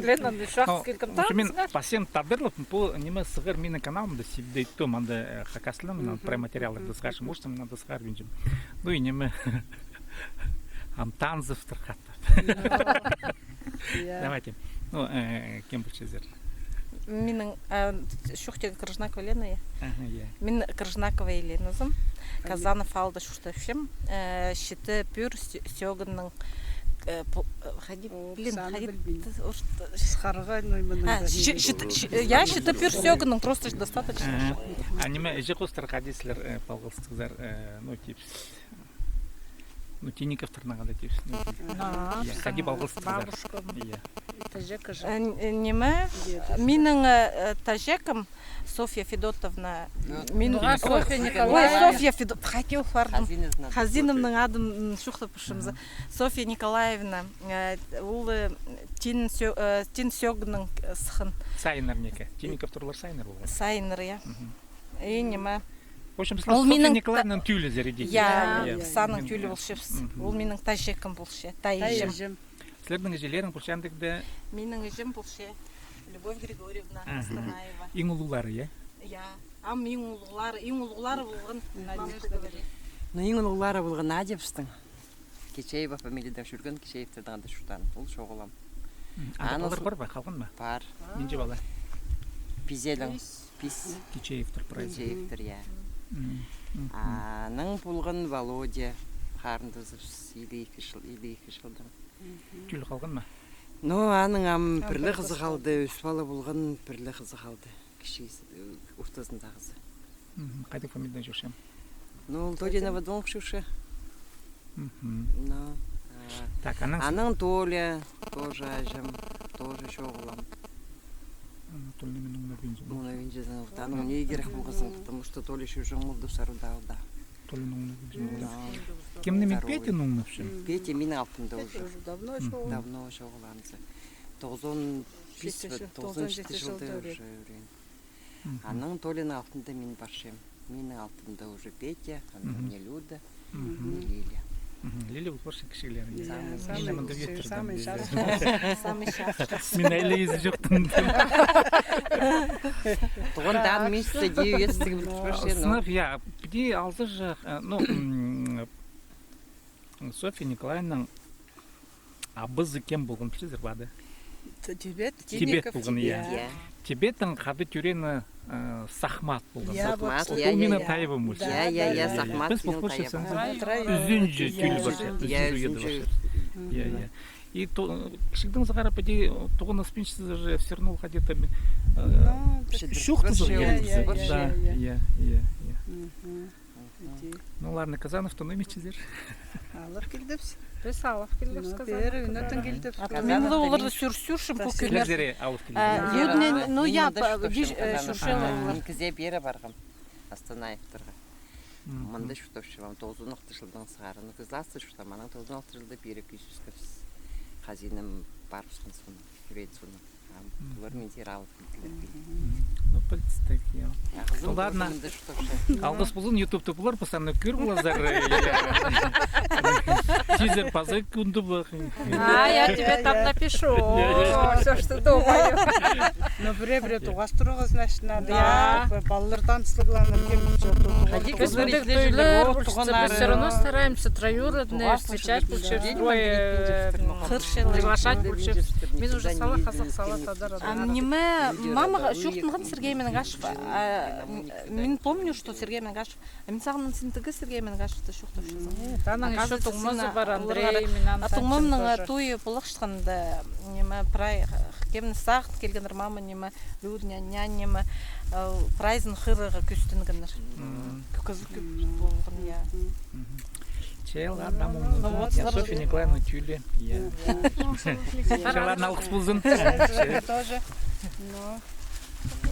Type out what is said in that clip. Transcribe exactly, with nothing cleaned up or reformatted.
Пеен аны чоохтап килгем, в общем, мин пазым тадарлап, пу ниме сығар минің каналымда, сибдей то, мында, э, хакас тілінең, мына, мгм, прай материалларны сығарчам, орысча мында сығарбинчам. Ну и ниме, ам танцевтер хатап. Давайте. Ну, э, кем полчазар? Минің, а, чоохтирға Крыжнакова Елена, я? Аха, я. Мин Крыжнакова Еленазым. Казанов аалда чуртапчам. Э, читі пӱӱр сӧ-, сӧгіннің, э, пу-, э, хайди, блин, хайди, орыс-, сығарға, ну, именно, а, читі, я, читі пӱӱр сӧгіннің, просто достаточно. Аха. А ниме, іҷе-хостар хайди сірер, э, палғалыстығзар, э, ну, типа, ну, Тинниковтарнаң хайди, типа, ну, я, хайди палғалыстығзар. Бабушкам. Я. Тәҷек іҷем. Э, н-, э, ниме? Минің, э, э, тәҷегім Софья Федотовна. Мин, ну, а, Софья Николаевна. Ой, Софья Федот-, хайди ол парды. Хазиновна. Хазиновнаң адын, м, чоохтап парчам за. Аха. Софья Николаевна, э, ол, э, тин сӧ-, э, тин сӧгіннің, э, сыххан. Сайыннар ниме? Тинниковтар олар сайыннар полған. Сайыннар, я. Мгм. И ниме? В общем, ол Софья Николаевнаның тӧлізі, я, я, піс аның тӧлі полчабыс. Мгм. Ол минің тәҷегім полча, тайҷам. Тайҷам. Сірернің іҷелерің полча андағ даа? Минің іҷем полча Любовь Григорьевна Костанаева. Аха. Иң улуғлары, я? Я. Ам иң улуғлары, иң улуғлары полған Надежда Валерьевна. Ну, иң улуғлары полған Надя пістің. Кичеева фамилиядаң чӧрген, Кичеевтернең анда чуртаан. Ол чоғыл ам. М, анда палалар пар ба, халған ма? Пар. Нинҷе пала? Пизелең. Пис. Кичеевтер, прай. Кичеевтер, я. М, м, м. Аның полған Володя, харындазыбыс, илиг ікі чыл, илиг ікі чылдаң. Тӧл халған ма? Ну, аның ам пір ле хызы халды, ӱс пала полған, пір ле хызы халды. Кічіг, э, ортазындағызы. Мгм. Хайдағ фамилиядаң чӧрче? Ну, ол Тодинова даа чӧрче. Мгм. Ну, а, так, анаң Толя, тоже іҷем, тоже чоғыл ам. М, Толяны мин оңнабинчам. Оңнабинчазың, вот, анаң не кирек полғазың, потому что Толя чӧрҷең полды Сарыда алда. Толяны оңнабинчам. Кемні мин? Петяны оңнапчам. Петя минің алтымда уже. Давно чоғыл. Давно чоғыл анзы. Тоғызон пис, тоғызон читі чылда уже ӱрен. Мгм. Анаң Толяның алтында мин парчам. Минің алтымда уже Петя, анаң мына Люда, мына Лиля. Мгм. Лиля ол парча кічіглері. Самый, самый кічіг, самый чарых. Самый чарых. Мин айлығ ізі чоохтан. Туғаннаң мин сізге дее ӧстіг піліп парчам, но. Сынап, я, піди алза же, э, ну, м, Софья Николаевнаның абазы кем полған, пілчезер ба? Тибет. Тибет полған, я. Тибеттің хада тӧреені, э, Сахмат полған. Сахмат, я, я. Ол минің тайбам уже. Я, я, я, Сахмат. Піс полған ӱзінҷі тӧл парча. Я, ӱзінҷі. Я, я. И то, кічігдең сығара піди тоғынчазар же, всё равно хайди-да, э, чоохтазар. Я, я, я. Мгм. Ну ладно, Казановты ниме итчезер? Алып килдібіс. Піс алып килдібіс Казановты. Пеер ӱнетін килдібіс. Мин ле оларды сӱр-, сӱрчем пу кӱннер. Сірер алып килдібіс. Э, ну, я, чӧрчелер олар. Мин кізее пеер парғам. Астанаевтарға. Мгм. Мында чуртапчам, тоғызон алты чылдаң сығара. Ну, Кызласта чуртаам, анаң тоғызон алты чылда пеер кӧзіткебіс. Хазинам парыбысхан соонда, ӱрен соонда. Ам пулар мин сірер алып килділер. Мгм. Ну, пілдістіг, я. Ну, ладно. Алғыс ползын, ютубта пулар постоянно кӧр поларзар, я. Сизер паза кӱнді бу. А, я тебе там напишу. Всё, что думаю. Ну, піре-піре тоғас турарға, значит, надо. Да. Палалар танцлығларына кем. Піс мындағ тойлар полчатса, піс всё равно стараемся троюродные встречать полчабыс, приглашать полчабыс. Мин уже сала хазах, сала тадар. А ниме, мама чоохтанған Сергей Мингашев. А, м, мин помню, что Сергей Мингашев. А мин сағынам, син тігі Сергей Мингашевті чоохтапчазың. Анаң ещё туңмазы пар, Андрей, мин аны танчам тоже. А туңмамның, э, тойы полчатханда, ниме, прай, кемні сағын килгеннер, мама, ниме, Люда, нянь, нянь, ниме, э, прайзын хығырарға кӱстенгеннер. Мгм. Кӧп полған, я. Мгм. Че, ладно, муну. Ну, вот, я, Софья Николаевна тӧлі. Я. Че, ладно, алғыс ползын. Тоже. Ну.